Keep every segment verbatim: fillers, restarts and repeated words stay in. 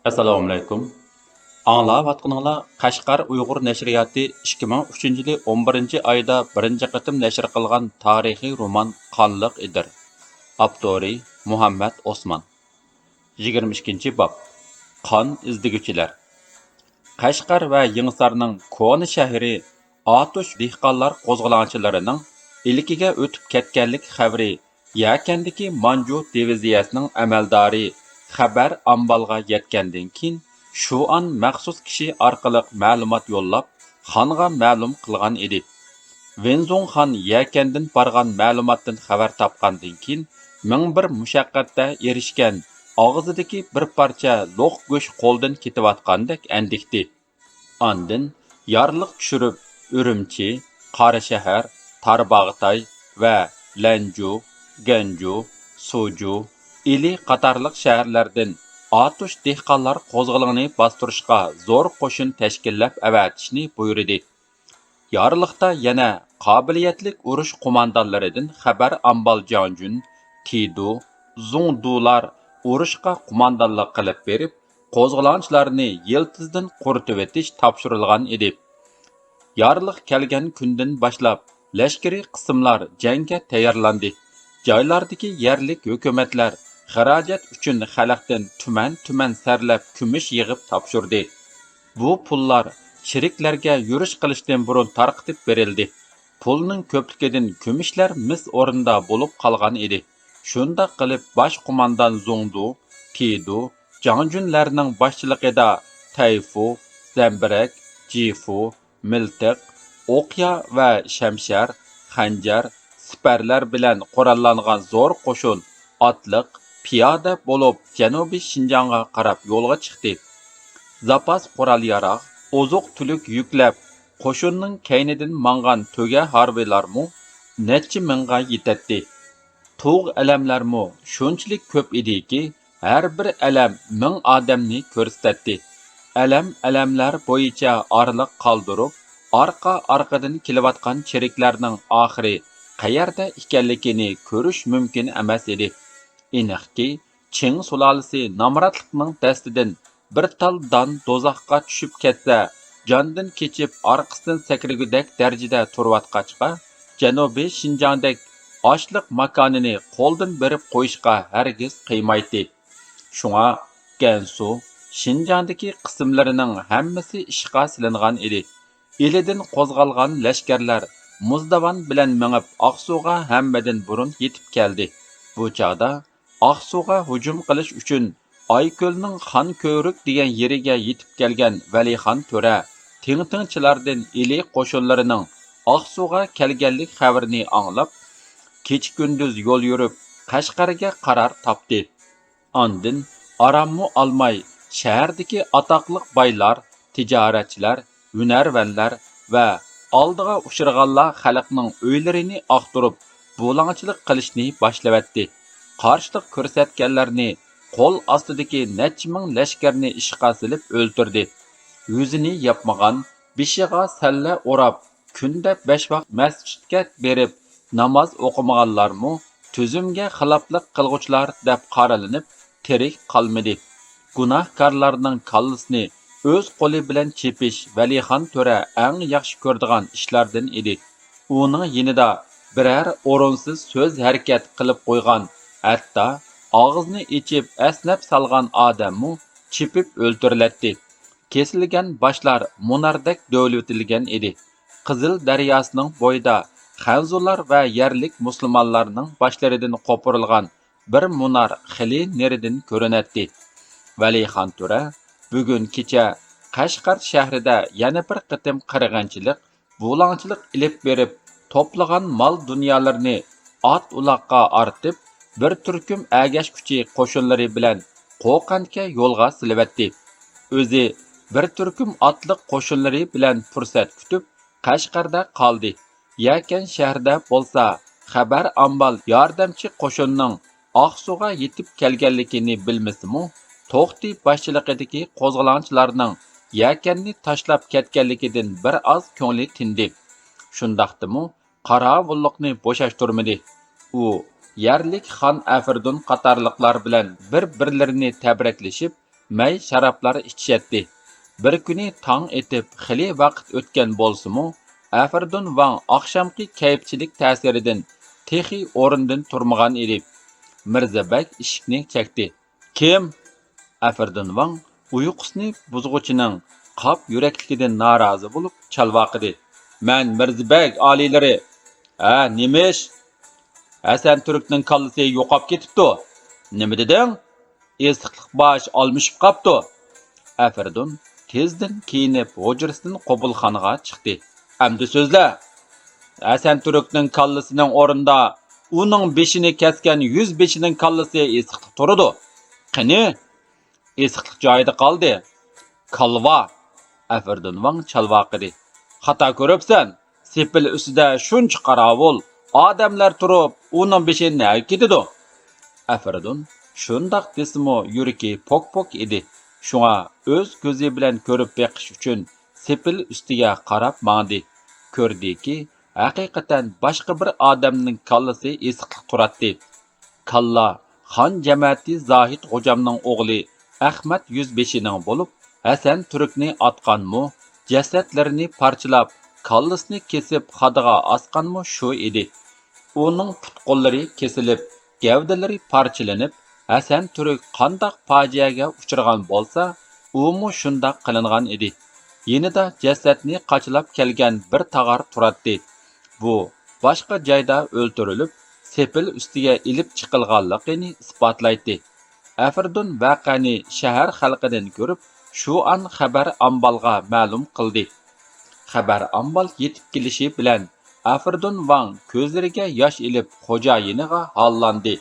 ئەسسالامۇئەلەيكۇم. ئاڭلاۋاتقىنىڭلار قەشقەر ئۇيغۇر نەشرىياتى ئىككى مىڭ ئۈچىنچى يىلى ئون بىرىنچى ئايدا بىرىنچى قېتىم نەشر قىلغان تارىخىي رومان قانلىق ئېدىر. ئاپتورى مۇھەممەد ئوسمان. يىگىرمە ئىككىنچى باب. قان ئىزدىگۈچىلەر. قەشقەر ۋە يېڭىسارنىڭ كونا شەھىرى ئاتۇش دېھقانلار قوزغىلاڭچىلىرىنىڭ ئىلكىگە ئۆتۈپ كەتكەنلىك خەۋىرى يەكەندىكى مانجۇ دىۋىزىيەسىنىڭ ئەمەلدارى خەبەر ئامبالغا يەتكەندىن كېيىن، شۇئان مەخسۇس كىشى ئارقىلىق مەلۇمات يوللاپ، خانغا مەلۇم قىلغان ئىدى. ۋېنزۇڭ خان يەكەندىن بارغان مەلۇماتتىن خەۋەر تاپقاندىن كېيىن، مىڭ بىر مۇشەققەتتە ئېرىشكەن ئاغزىدىكى بىر پارچە لوق گۆش قولدىن كېتىۋاتقاندەك ئەندىكتى. ئاندىن يارلىق چۈشۈرۈپ، ئۈرۈمچى، قاراشەھەر، تارباغاتاي ۋە لەنجۇ، گەنجۇ، سۇجۇ، ئىلى قاتارلىق شەھەرلەردىن ئاتۇش دېھقانلار قوزغىلىڭىنى باستۇرۇشقا زور قوشۇن تەشكىللەپ ئەۋەتىشنى بۇيرۇدى. يارلىقتا يەنە قابىلىيەتلىك ئۇرۇش قوماندانلىرىدىن خەبەر ئامبال جاڭجۈن، تىدۇ، زۇڭدۇلار ئۇرۇشقا قوماندانلىق قىلىپ بېرىپ، قوزغىلاڭچىلارنى يىلتىزىدىن قۇرۇتۇۋېتىش تاپشۇرۇلغان ئىدى. يارلىق كەلگەن كۈندىن باشلاپ، لەشكىرىي قىسىملار جەڭگە تەييارلاندى. جايلاردىكى يەرلىك ھۆكۈمەتلەر خىراجەت ئۈچۈن خەلقتىن تۈمەن-تۈمەن سەرلەپ كۈمۈش يىغىپ تاپشۇردى. بۇ پۇللار چېرىكلەرگە يۈرۈش قىلىشتىن بۇرۇن تارقىتىپ بېرىلدى. پۇلنىڭ كۆپلۈكىدىن كۈمۈشلەر مىس ئورنىدا بولۇپ قالغان ئىدى. شۇنداق قىلىپ باش قوماندان زۇڭدۇ، تىدۇ، جاڭجۈنلەرنىڭ باشچىلىقىدا تەيفۇ، زەمبىرەك، جىفۇ، مىلتىق، ئوقيا ۋە شەمشەر، خەنجەر، سىپەرلەر بىلەن قوراللانغان زور قوشۇن ئاتلىق، پىيادە بولۇپ جەنۇبىي شىنجاڭغا قاراپ يولغا چىقتى. زاپاس قورال-ياراغ، ئوزۇق-تۈلۈك يۈكلەپ، قوشۇننىڭ كەينىدىن ماڭغان تۆگە ھارۋىلارمۇ نەچچە مىڭغا يېتەتتى. تۇغ ئەلەملەرمۇ شۇنچىلىك كۆپ ئىدىكى، ھەر بىر ئەلەم مىڭ ئادەمنى كۆرسىتەتتى. ئەلەم-ئەلەملەر بويىچە ئارىلىق قالدۇرۇپ، ئارقا-ئارقىدىن كېلىۋاتقان چېرىكلەرنىڭ ئاخىرى قەيەردە ئىكەنلىكىنى كۆرۈش مۇمكىن ئەمەس ئىدى. ئېنىقكى، چىڭ سۇلالىسى نامراتلىقنىڭ دەستىدىن بىر تال دان دوزاخقا چۈشۈپ كەتسە، جاندىن كېچىپ ئارقىسىدىن سەكرىگۈدەك دەرىجىدە تۇرۇۋاتقاچقا، جەنۇبىي شىنجاڭدەك ئاشلىق ماكانىنى قولدىن بېرىپ قويۇشقا ھەرگىز قىيمايتتى. شۇڭا گەنسۇ، شىنجاڭدىكى قىسىملىرىنىڭ ھەممىسى ئىشقا سېلىنغان ئىدى. ئىلىدىن قوزغالغان لەشكەرلەر مۇزداۋان بىلەن مېڭىپ، ئاقسۇغا ھەممىدىن بۇرۇن يېتىپ كەلدى. بۇ چاغدا ئاقسۇغا ھۇجۇم قىلىش ئۈچۈن ئايكۆلنىڭ خان كۆۋرۈك دېگەن يېرىگە يېتىپ كەلگەن ۋەلىخان تۆرە تىڭتىڭچىلاردىن ئىلى قوشۇنلىرىنىڭ ئاقسۇغا كەلگەنلىك خەۋىرىنى ئاڭلاپ، كېچە-كۈندۈز يول يۈرۈپ، قەشقەرگە قارار تاپتى. ئاندىن ئاراممۇ ئالماي، شەھەردىكى ئاتاقلىق بايلار، تىجارەتچىلەر، ھۈنەرۋەنلەر ۋە ئالدىغا ئۇچرىغانلار خەلقنىڭ ئۆيلىرىنى ئاختۇرۇپ، بۇلاڭچىلىق قىلىشنى باشلىۋەتتى. قارشىلىق كۆرسەتكەنلەرنى قول ئاستىدىكى نەچچە مىڭ لەشكەرنى ئىشقا سېلىپ ئۆلتۈردى. يۈزىنى ياپمىغان، بېشىغا سەللە ئوراپ، كۈندە بەش ۋاق مەسچىتكە بېرىپ ناماز ئوقۇمىغانلارمۇ تۈزۈمگە خىلاپلىق قىلغۇچىلار دەپ قارىلىنىپ تىرىك قالمىدى. گۇناھكارلارنىڭ كاللىسىنى ئۆز قولى بىلەن چېپىش ۋەلىخان تۆرە ئەڭ ياخشى كۆرىدىغان ئىشلاردىن ئىدى. ئۇنىڭ يېنىدا بىرەر ئورۇنسىز سۆز ھەرىكەت قىلىپ قويغان، ھەتتا ئاغزىنى ئېچىپ ئەسنەپ سالغان ئادەممۇ چېپىپ ئۆلتۈرۈلەتتى. كېسىلگەن باشلار مۇناردەك دۆۋىلىۋېتىلگەن ئىدى. قىزىل دەرياسىنىڭ بويىدا خەنزۇلار ۋە يەرلىك مۇسۇلمانلارنىڭ باشلىرىدىن قوپۇرۇلغان بىر مۇنار خېلى نېرىدىن كۆرۈنەتتى. ۋەلىخان تۆرە بۈگۈن كېچە قەشقەر شەھىرىدە يەنە بىر قېتىم قىرغىنچىلىق، بۇلاڭچىلىق ئېلىپ بېرىپ، توپلىغان مال-دۇنيالىرىنى ئات-ئۇلاققا ئارتىپ، بىر تۈركۈم ئەگەشكۈچى قوشۇنلىرى بىلەن قوقەنتكە يولغا سېلىۋەتتى. ئۆزى بىر تۈركۈم ئاتلىق قوشۇنلىرى بىلەن پۇرسەت كۈتۈپ، قەشقەردە قالدى. يەكەن شەھىرىدە بولسا خەبەر ئامبال ياردەمچى قوشۇننىڭ ئاقسۇغا يېتىپ كەلگەنلىكىنى بىلمىسىمۇ، توختى باشچىلىقىدىكى قوزغىلاڭچىلارنىڭ يەكەننى تاشلاپ كەتكەنلىكىدىن بىر ئاز كۆڭلى تىندى. شۇنداقتىمۇ قاراۋۇللۇقنى بوشاشتۇرمىدى. ئۇ يەرلىك خان ئەفرىدۇن قاتارلىقلار بىلەن بىر-بىرلىرىنى تەبرىكلىشىپ، مەي شارابلار ئىچىشەتتى. بىر كۈنى تاڭ ئېتىپ خېلى ۋاقىت ئۆتكەن بولسىمۇ، ئەفېردۇن ۋاڭ ئاخشامقى كەيپچىلىك تەسىرىدىن تېخى ئورنىدىن تۇرمىغان ئىدى. مىرزا بەگ ئىشىكنى چەكتى. «كىم؟» ئەفېردىن ۋاڭ ئۇيقۇسىنى بۇزغۇچىنىڭ قاپ يۈرەكلىكىدىن نارازى بولۇپ چالۋاقىدى. «مەن مىرزا بەگ ئالىيلىرى.» «ھە، نېمە ئىش؟» «ھەسەن تۈركنىڭ كاللىسى يوقاپ كېتىپتۇ.» «نېمە دېدىڭ؟» «ئېسىقلىق باش ئالمىشىپ قاپتۇ.» ئەفېردۇن تېزدىن كىيىنىپ ھۇجرىسىدىن قوبۇلخانىغا چىقتى. «ئەمدى سۆزلە.» «ھەسەن تۈركنىڭ كاللىسىنىڭ ئورنىدا ئۇنىڭ بېشىنى كەسكەن يۈز بېشىنىڭ كاللىسى ئېسىقلىق تۇرىدۇ.» «قېنى؟» «ئېسىقلىق جايىدا قالدى.» «كالۋا!» ئەفېردىن ۋاڭ چالۋاقىدى. «خاتا كۆرۈپسەن. سېپىل ئۈستىدە شۇنچە قاراۋۇل، ئادەملەر تۇرۇپ، ئۇنىڭ بېشى نەگە كېتىدۇ؟» ئەفېردىن شۇنداق دېسىمۇ يۈرىكى پوك-پوك ئىدى. شۇڭا ئۆز كۆزى بىلەن كۆرۈپ بېقىش ئۈچۈن سېپىل ئۈستىگە قاراپ ماڭدى. كۆردىكى، ھەقىقەتەن باشقا بىر ئادەمنىڭ كاللىسى ئېسىقلىق تۇراتتى. كاللا خان جەمەتى زاھىت غوجامنىڭ ئوغلى ئەخمەت يۈزبېشىنىڭ بولۇپ، ھەسەن تۈركنى ئاتقانمۇ، جەسەتلىرىنى پارچىلاپ، كاللىسىنى كېسىپ خادىغا ئاسقانمۇ شۇ ئىدى. ئۇنىڭ پۇت-قوللىرى كېسىلىپ، گەۋدىلىرى پارچىلىنىپ، ھەسەن تۈرك قانداق پاجىئەگە ئۇچرىغان بولسا، ئۇمۇ شۇنداق قىلىنغان ئىدى. يېنىدا جەسەتنى قاچىلاپ كەلگەن بىر تاغار تۇراتتى. بۇ باشقا جايدا ئۆلتۈرۈلۈپ، سېپىل ئۈستىگە ئېلىپ چىقىلغانلىقىنى ئىسپاتلايتتى. ئەفېردۇن ۋەقەنى شەھەر خەلقىدىن كۆرۈپ، شۇ ئان خەبەر ئامبالغا مەلۇم قىلدى. خەبەر ئامبال يېتىپ كېلىشى بىلەن، ئەفېردۇن ۋاڭ كۆزلىرىگە ياش ئېلىپ، خوجايىنىغا ھاللاندى.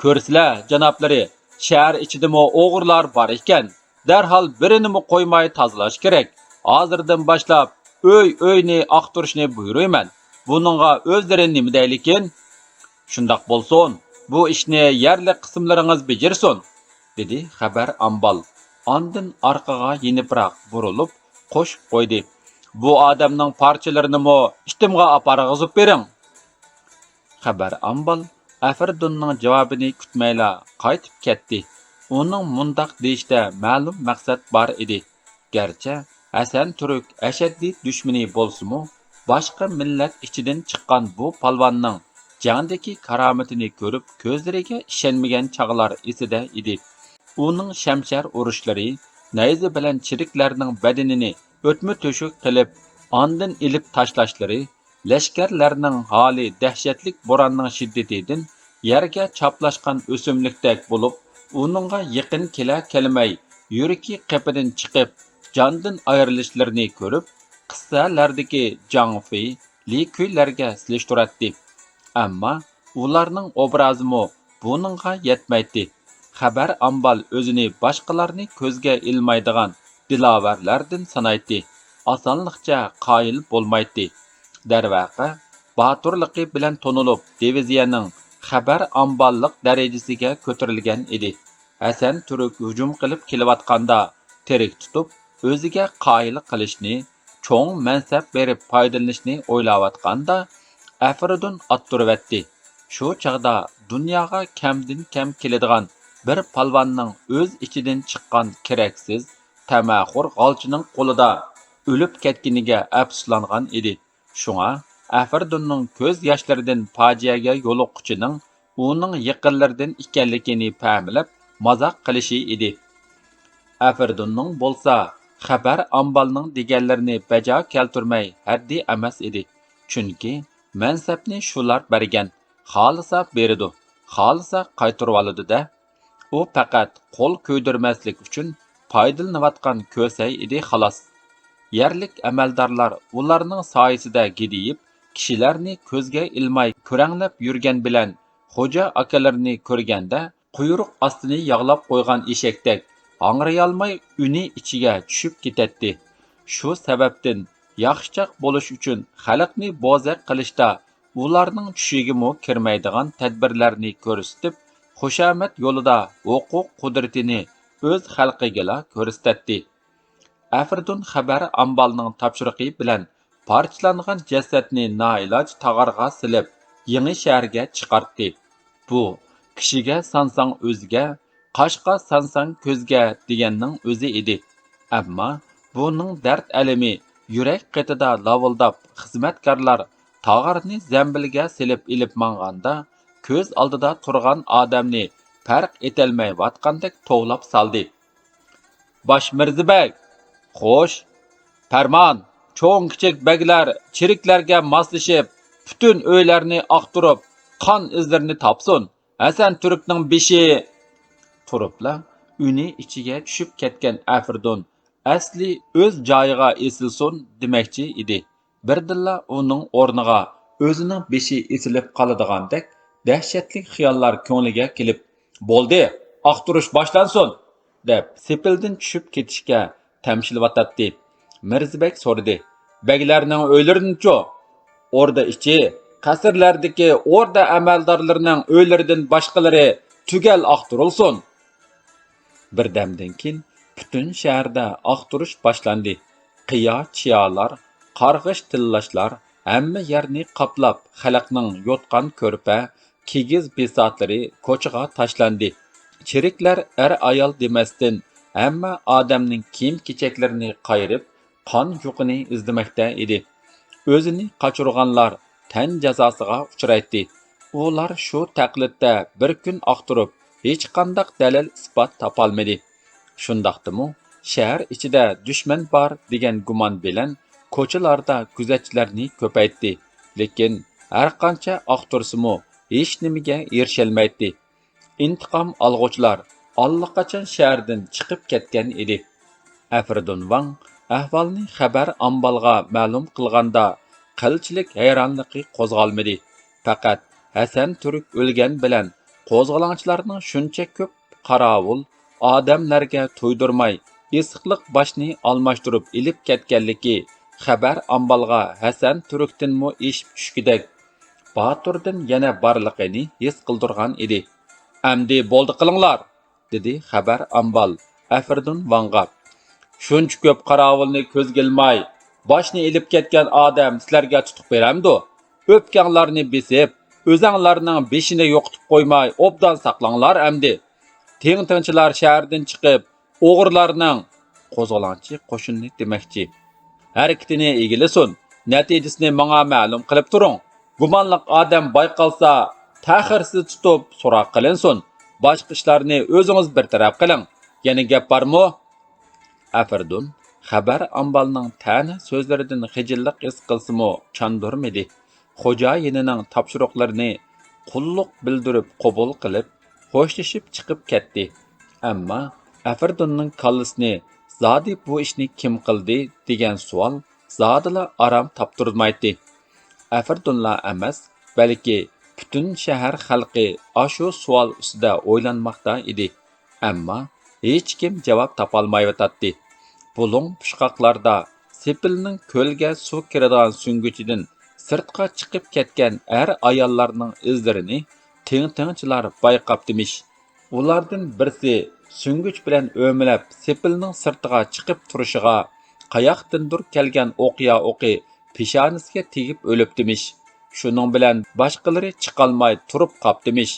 «كۆرىسىلە، جانابلىرى، شەھەر ئىچىدىمۇ ئوغرىلار بار ئىكەن. دەرھال بىرىنىمۇ قويماي تازىلاش كېرەك. ھازىردىن باشلاپ ئۆي-ئۆينى ئاختۇرۇشنى بۇيرۇيمەن. بۇنىڭغا ئۆزلىرى نېمە دەيلىكىن؟» «شۇنداق بولسۇن، بۇ ئىشنى يەرلىك قىسىملىرىڭىز بېجىرسۇن»، دېدى خەبەر ئامبال. ئاندىن ئارقىغا يېنىپراق بۇرۇلۇپ، قوشۇپ قويدى: «بۇ ئادەمنىڭ پارچىلىرىنىمۇ ئىتىمغا ئاپارغۇزۇپ بېرىڭ.» خەبەر ئامبال ئەفېردۇننىڭ جاۋابىنى كۈتمەيلا قايتىپ كەتتى. ئۇنىڭ مۇنداق دېيىشتە مەلۇم مەقسەت بار ئىدى. گەرچە ھەسەن تۈرك ئەشەددىي دۈشمىنى بولسىمۇ، باشقا مىللەت ئىچىدىن چىققان بۇ پالۋاننىڭ جەڭدىكى كارامىتىنى كۆرۈپ كۆزلىرىگە ئىشەنمىگەن چاغلار ئېسىدە ئىدى. ئۇنىڭ شەمشەر ئۇرۇشلىرى، نەيزە بىلەن چېرىكلەرنىڭ بەدىنىنى ئۆتمە تۆشۈك قىلىپ، ئاندىن ئېلىپ تاشلاشلىرى، لەشكەرلەرنىڭ ھالى دەھشەتلىك بوراننىڭ شىددىتىدىن يەرگە چاپلاشقان ئۆسۈملۈكتەك بولۇپ، ئۇنىڭغا يېقىن كېلە كەلمەي، يۈرىكى قېپىدىن چىقىپ، جاندىن ئايرىلىشلىرىنى كۆرۈپ، قىسسەلەردىكى جاڭ فېي، لى كۈيلەرگە سېلىشتۇراتتى. ئەمما ئۇلارنىڭ ئوبرازىمۇ بۇنىڭغا يەتمەيتتى. خەبەر ئامبال ئۆزىنى باشقىلارنى كۆزگە ئىلمايدىغان دىلاۋەرلەردىن سانايتتى. ئاسانلىقچە قايىل بولمايتتى. دەرۋەقە، باتۇرلۇقى بىلەن تونۇلۇپ، دىۋىزىيەنىڭ خەبەر ئامباللىق دەرىجىسىگە كۆتۈرۈلگەن ئىدى. ھەسەن تۈرك ھۇجۇم قىلىپ كېلىۋاتقاندا تىرىك تۇتۇپ، ئۆزىگە قايىل قىلىشنى، چوڭ مەنسەپ بېرىپ پايدىلىنىشنى ئويلاۋاتقاندا، ئەفېردۇن ئاتتۇرۇۋەتتى. شۇ چاغدا دۇنياغا كەمدىن كەم كېلىدىغان بىر پالۋاننىڭ ئۆز ئىچىدىن چىققان كېرەكسىز، تەمەخور غالچىنىڭ قولىدا ئۆلۈپ كەتكىنىگە ئەپسۇسلانغان ئىدى. شۇڭا ئەفېردۇننىڭ كۆز ياشلىرىدىن پاجىئەگە يولۇققۇچىنىڭ ئۇنىڭ يېقىنلىرىدىن ئىكەنلىكىنى پەملەپ، مازاق قىلىشى ئىدى. ئەفېردۇننىڭ بولسا خەبەر ئامبالنىڭ دېگەنلىرىنى بەجا كەلتۈرمەي ھەددى ئەمەس ئىدى. چۈنكى مەنسەپنى شۇلار بەرگەن، خالىسا بېرىدۇ، خالىسا قايتۇرۇۋالىدۇ-دە. ئۇ پەقەت قول كۆيدۈرمەسلىك ئۈچۈن پايدىلىنىۋاتقان كۆسەي ئىدى، خالاس. يەرلىك ئەمەلدارلار ئۇلارنىڭ سايىسىدە گىدىيىپ، كىشىلەرنى كۆزگە ئىلماي كۆرەڭلەپ يۈرگەن بىلەن خوجا ئاكىلىرىنى كۆرگەندە، قۇيرۇق ئاستىنى ياغلاپ قويغان ئېشەكتەك ھاڭرىيالماي ئۈنى ئىچىگە چۈشۈپ كېتەتتى. شۇ سەۋەبتىن ياخشىچاق بولۇش ئۈچۈن خەلقنى بوزەك قىلىشتا ئۇلارنىڭ چۈشىگىمۇ كىرمەيدىغان تەدبىرلەرنى كۆرسىتىپ، خۇشامەت يولىدا ھوقۇق قۇدرىتىنى ئۆز خەلقىگىلا كۆرسىتەتتى. ئەفېردۇن خەبەر ئامبالنىڭ تاپشۇرۇقى بىلەن پارچىلانغان جەسەتنى نائىلاج تاغارغا سېلىپ، يېڭى شەھەرگە چىقارتتى. بۇ، كىشىگە سانساڭ ئۆزگە، قاشقا سانساڭ كۆزگە دېگەننىڭ ئۆزى ئىدى. ئەمما بۇنىڭ دەرد ئەلىمى يۈرەك قېتىدا لاۋۇلداپ، خىزمەتكارلار تاغارنى زەمبىلگە سېلىپ ئېلىپ ماڭغاندا، كۆز ئالدىدا تۇرغان ئادەمنى پەرق ئېتەلمەيۋاتقاندەك توۋلاپ سالدى. باش مىرزىبەگ! خوش! پەرمان، چوڭ-كىچىك بەگلەر چېرىكلەرگە ماسلىشىپ، پۈتۈن ئۆيلەرنى ئاختۇرۇپ، قان ئىزلىرىنى تاپسۇن! ھەسەن تۈركنىڭ بېشى! تۇرۇپلا ئۈنى ئىچىگە چۈشۈپ كەتكەن ئەفرىدۇن ئەسلى ئۆز جايىغا ئېسىلسۇن دېمەكچى ئىدى. بىردىنلا ئۇنىڭ ئورنىغا ئۆزىنىڭ بېشى ئېسىلىپ قالىدىغاندەك دەھشەتلىك خىياللار كۆڭلىگە كېلىپ، بولدى، ئاختۇرۇش باشلانسۇن! دەپ سېپىلدىن چۈشۈپ كېتىشكە تەمشىلىۋاتاتتى. مىرزىبەگ سورىدى، بەگلەرنىڭ ئۆيلىرىنىچۇ؟ ئوردا ئىچى، قەسىرلەردىكى ئوردا ئەمەلدارلىرىنىڭ ئۆيلىرىدىن باشقىلىرى تۈگەل ئاختۇرۇلسۇن! بىردەمدىن كېيىن پۈتۈن شەھەردە ئاختۇرۇش باشلاندى. قىيا-چىيالار، قارغىش-تىللاشلار ھەممە يەرنى قاپلاپ، خەلقنىڭ يوتقان-كۆرپە، كىگىز بىساتلىرى كوچىغا تاشلاندى. چېرىكلەر ئەر-ئايال دېمەستىن، ھەممە ئادەمنىڭ كىيىم-كېچەكلىرىنى قايرىپ، قان يۇقىنى ئىزدىمەكتە ئىدى. ئۆزىنى قاچۇرغانلار تەن جازاسىغا ئۇچرايتتى. ئۇلار شۇ تەقلىدتە بىر كۈن ئاختۇرۇپ، ھېچقانداق دەلىل-ئىسپات تاپالمىدى. شۇنداقتىمۇ، شەھەر ئىچىدە دۈشمەن بار دېگەن گۇمان بىلەن كوچىلاردا كۆزەتچىلەرنى كۆپەيتتى. لېكىن ھەرقانچە ئاختۇرسىمۇ، ھېچنېمىگە ئېرىشەلمەيتتى. ئىنتىقام ئالغۇچىلار ئاللىقاچان شەھەردىن چىقىپ كەتكەن ئىدى. ئەفرىدۇن ۋاڭ ئەھۋالنى خەبەر ئامبالغا مەلۇم قىلغاندا، قىلچىلىك ھەيرانلىقى قوزغالمىدى. پەقەت ھەسەن تۈرك ئۆلگەن بىلەن قوزغىلاڭچىلارنىڭ شۇنچە كۆپ قاراۋۇل ئادەملەرگە تۇيدۇرماي، ئېسىقلىق باشنى ئالماشتۇرۇپ ئېلىپ كەتكەنلىكى خەبەر ئامبالغا ھەسەن تۈركتىنمۇ ئېشىپ چۈشكۈدەك باتۇردىن يەنە بارلىقىنى ھېس قىلدۇرغان ئىدى. ئەمدى بولدى قىلىڭلار! دېدى خەبەر ئامبال ئەفرىدۇن ۋاڭغا. شۇنچە كۆپ قاراۋۇلنى كۆزگە ئىلماي، باشنى ئېلىپ كەتكەن ئادەم سىلەرگە تۇتۇق بېرەمدۇ؟ ئۆپكەڭلارنى بېسىپ، ئۆزەڭلارنىڭ بېشىنى يوقىتىپ قويماي، ئوبدان ساقلاڭلار ئەمدى. تىڭ-تىڭچىلار شەھەردىن چىقىپ، ئوغرىلارنىڭ، قوزغىلاڭچى قوشۇننى دېمەكچى، ھەرىكىتىنى ئىگىلىسۇن، نەتىجىسىنى ماڭا مەلۇم قىلىپ تۇرۇڭ. گۇمانلىق ئادەم بايقالسا، تەخىرسىز تۇتۇپ سوراق قىلىنسۇن. باشقا ئىشلارنى ئۆزىڭىز بىر تەرەپ قىلىڭ. يەنە گەپ بارمۇ؟ ئەفرىدۇن خەبەر ئامبالنىڭ تەنە سۆزلىرىدىن خىجىللىق ھېس قىلسىمۇ، چاندۇرمىدى. خوجايىنىنىڭ تاپشۇرۇقلىرىنى قۇللۇق بىلدۈرۈپ قوبۇل قىلىپ، خوشلىشىپ چىقىپ كەتتى. ئەمما ئەفرىدۇننىڭ كاللىسىنى زادى بۇ ئىشنى كىم قىلدى دېگەن سوئال زادىلا ئارام تاپتۇرمايتتى. ئەفرىدۇنلا ئەمەس، بەلكى پۈتۈن شەھەر خەلقى ئاشۇ سوئال ئۈستىدە ئويلانماقتا ئىدى. ئەمما ھېچكىم جاۋاب تاپالمايۋاتاتتى. بۇلۇڭ پۇچقاقلاردا سېپىلنىڭ كۆلگە سۇ كىرىدىغان سۈڭگۈچىدىن سىرتقا چىقىپ كەتكەن ئەر-ئاياللارنىڭ ئىزلىرىنى تىڭ-تىڭچىلار بايقاپتىمىش. ئۇلاردىن بىرسى سۈڭگۈچ بىلەن ئۆمىلەپ سېپىلنىڭ سىرتىغا چىقىپ تۇرۇشىغا، قاياقتىندۇر كەلگەن ئوقيا ئوقى پېشانىسىگە تېگىپ ئۆلۈپتىمىش. شۇنىڭ بىلەن باشقىلىرى چىقالماي تۇرۇپ قاپتىمىش،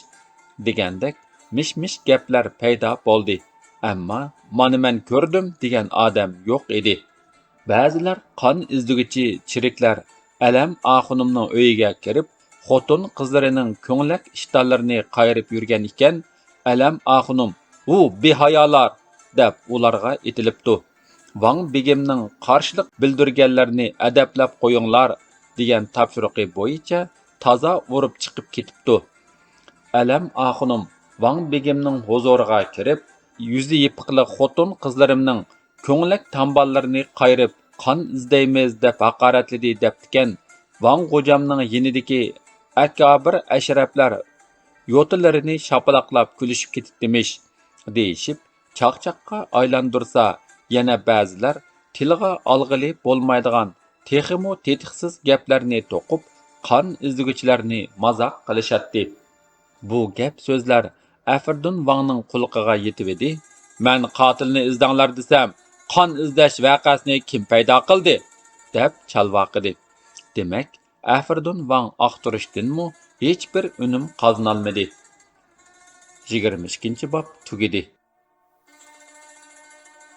دېگەندەك مىش-مىش گەپلەر پەيدا بولدى. ئەمما مانا مەن كۆردۈم دېگەن ئادەم يوق ئىدى. بەزىلەر قان ئىزدىگۈچى چېرىكلەر ئەلەم ئاخۇنۇمنىڭ ئۆيىگە كىرىپ، خوتۇن-قىزلىرىنىڭ كۆڭلەك ئىشتانلىرىنى قايرىپ يۈرگەن ئىكەن، ئەلەم ئاخۇنۇم، ھۇ، بىھايالار! دەپ ئۇلارغا ئېتىلىپتۇ. ۋاڭ بېگىمنىڭ قارشىلىق بىلدۈرگەنلەرنى ئەدەپلەپ قويۇڭلار دېگەن تاپشۇرۇقى بويىچە تازا ئۇرۇپ چىقىپ كېتىپتۇ. ئەلەم ئاخۇنۇم ۋاڭ بېگىمنىڭ ھۇزۇرىغا كىرىپ، يۈزى يېپىقلىق خوتۇن-قىزلىرىمنىڭ كۆڭلەك تامباللىرىنى قايرىپ، قان ئىزدەيمىز دەپ ھاقارەتلىدى دەپتىكەن. ۋاڭ غوجامنىڭ يېنىدىكى ئەكابىر ئەشرەپلەر يوتىلىرىنى شاپىلاقلاپ كۈلۈشۈپ كېتىپتىمىش، دېيىشىپ، چاقچاققا ئايلاندۇرسا، يەنە بەزىلەر تىلغا ئالغىلى بولمايدىغان تېخىمۇ تېتىقسىز گەپلەرنى توقۇپ، قان ئىزدىگۈچىلەرنى مازاق قىلىشاتتى. بۇ گەپ سۆزلەر ئەفرىدۇن ۋاڭنىڭ قۇلىقىغا يېتىۋىدى. مەن قاتىلنى ئىزدەڭلار دېسەم، قان ئىزدەش ۋەقەسىنى كىم پەيدا قىلدى؟ دەپ چالۋاقىدى. دېمەك، ئەفرىدۇن ۋاڭ ئاختۇرۇشتىنمۇ ھېچبىر ئۈنۈم قازىنالمىدى. يىگىرمە ئىككىنچى باب تۈگىدى.